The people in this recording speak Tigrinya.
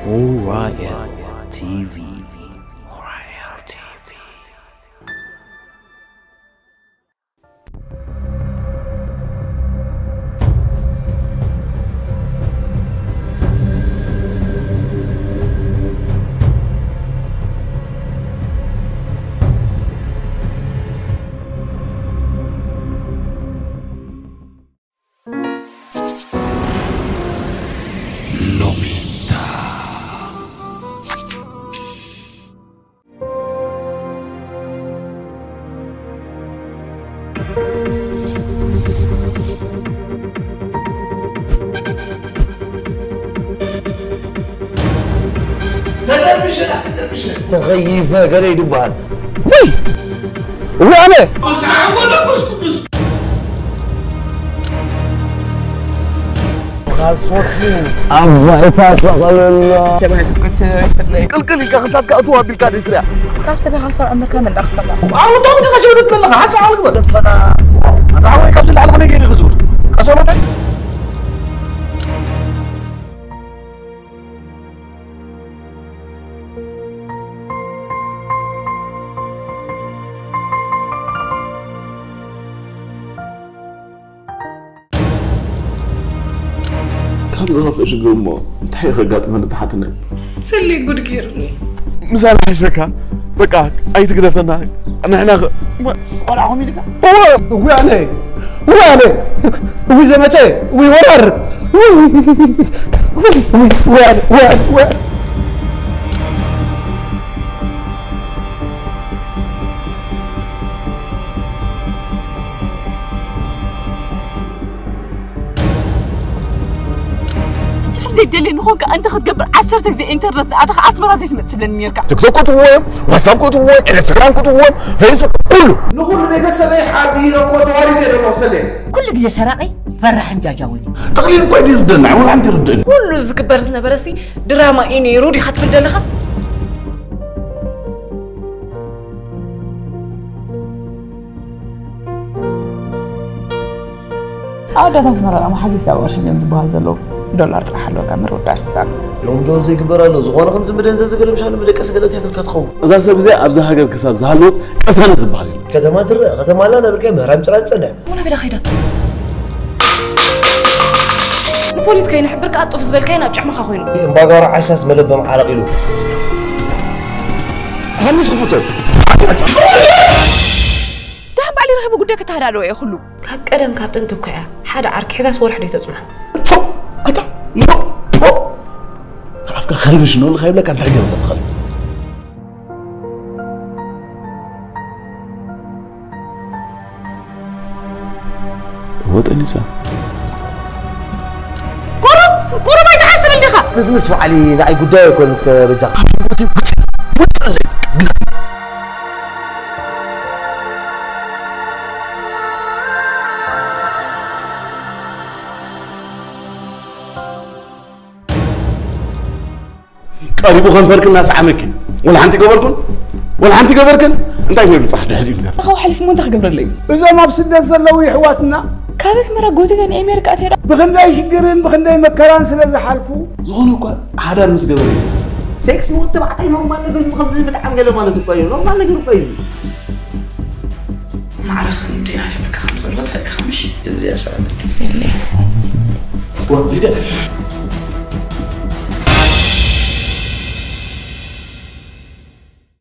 Orion T V. Orion T V. ሎሚታ። ተደርብሸ፣ ተደርብሸ። ተኸይፈ ገለ ይድበሃል። ወይ! ወይ ኣነ! በስመ አብ ወወልድ ወመንፈስ ቅዱስ። ኣባይታ ጠቐለላ። ተባሂሉ ክትፍለይ። ቅልቅል ኢልካ ክሳትካ እትው ኣቢልካ ድትሪያ። ካብ ሰበኻ ሰብ ዕምርካ መላእ ክሰማ። ኣውቶም ከሸውዱት መለኻ ሓንሳእ ኣልግበር። ኣታ ሓወይ ካብዚ ላዕሊ ከመይ ገይሩ ክዝውር? ቀስ በሎ ዶ? ካብ ዝኸፍእ ሽግር እሞ እንታይ እዩ ከጋጥመኒ? ተሓትነ። ሰሌ ጉድ ገይሩኒ። ምሳና ሓሸካ በቃ ኣይትግደፈና። ንሕና ኸ-፣ ቆልዓኹም ኢልካ? እወ፣ እወ ኣነ፣ እወ ኣነ፣ እወ ዘመተ፣ እወ ወራር፣ እወ፣ እወ፣ እወ ኣነ፣ እወ ኣነ፣ እወ ኣነ። እንድሕር ዘይደልየኒ ኾንካ፣ እንተ ክትገብር ዓሰርተ ግዜ ኢንተርነት ንኣተኻ ኣስመራ ዘይትመጽእ ትብለኒ ኔርካ። ቲክቶክ ክትዎም፣ ዋትሳፕ ክትዎም፣ ኢንስታግራም ክትዎም፣ ፌስቡክ፣ ኩሉ። ንኹሉ ቤተሰበይ ሓቢረ እኮ ተዋሪደ ኣለኹ ሰሌ። ኩሉ ግዜ ሰራቒ፣ ፈራሕን ጃጃውን እዩ። ተቕሊሉ እኮ እዩ ዝርደና፣ ወላ ሓንቲ ይርድእኒ። ኩሉ ዝግበር ዝነበረሲ ድራማ እዩ ነይሩ ዲኻ ትብል ዘለኻ? ኣወዳት ኣስመራ ደኣ ሓጊዝካ ብቕርሺ እንድዮም ዝበሃል ዘለዉ፣ ዶላር ጥራሕ ኣለካ ምርውዳስ ዝሳኑ። ሎምዶ ዘይግበር ኣሎ፣ ዝኾነ ከምዚ መደንዘዚ ገለ ምሻሉ መደቀሲ ገለ ትያትርካ ትኸውን። እዛ ሰብ እዚኣ ኣብዛ ሃገር ክሳብ ዝሃለወት ቅሳነት ዝበሃል የለን። ከተማ ትረአ፣ ከተማ ኣላ እናበልካ ምህራም ጭራ ትጸንሕ። ሙና በላ ከይዳ። ንፖሊስ ከይንሕብር ከኣ ጡፍ ዝበልካዮ ናብ ጭሕምኻ ኮይኑ። እምባጋሮ ዓሻስ መለበም ዓረቕ ኢሉ። ሃንስ ክፍቶ። ደሓን ባዕሊ ረኺቡ ጉዳይ ክተሃዳደወ እየ ኩሉ። ካብ ቀደም ካብ ጥንቲ እኮ እያ ሓደ ዓርኪ ሒዛስ ወርሒ ደይተጽንሖ። ፎእ! ኣታ! ፎእ! ፎእ! ኣፍካ ከልቢ ሽኖ ልኻ ይብለካ እንታይ ገበርካ ትኸልቢ? እወ ጠኒሳ። ቁሩብ፣ ቁሩብ ኣይትሓስብ እንዲኻ። እዚ ምስ በዓሊ ንዓይ ጉዳይ ኣይኮነን እስከ በጃኻ። ውጽእ፣ ውጽእ ኣለይ። ቀሪቡ ከንፈርክን እናሰዓመኪ። ወላ ሓንቲ ገበርኩን? ወላ ሓንቲ ገበርክን? እንታይ ነይሩ ጥራሕ ድሕሪኡ ነገር? ኣኻው ሓሊፉ እሞ እንታይ ክገብረለይ? እዞም ኣብ ስደት ዘለዉ የሕዋትና ካብ ኣስመራ ጎቲተን ኣሜሪካ ኣትሄዳ። ብኽንደይ ሽግርን ብኽንደይ መከራን ስለ ዝሓልፉ። ዝኾነ እኳ ሓዳር ምስ ገበረ ይመስል። ሴክስ ንወዲ ተባዕታይ ኖርማል ነገር እዩ፣ ከምዚ ምጥዓም ገለ ማለት እኮ እዩ። ኖርማል ነገር እኮ እዩ እዚ። ማዕረ ከም ዴና ሸበካ ከም ዘሎ ትፈልጥ ኢኻ ምሽ? ዝብዚያ ሰኣል። ስለ ወዲደ።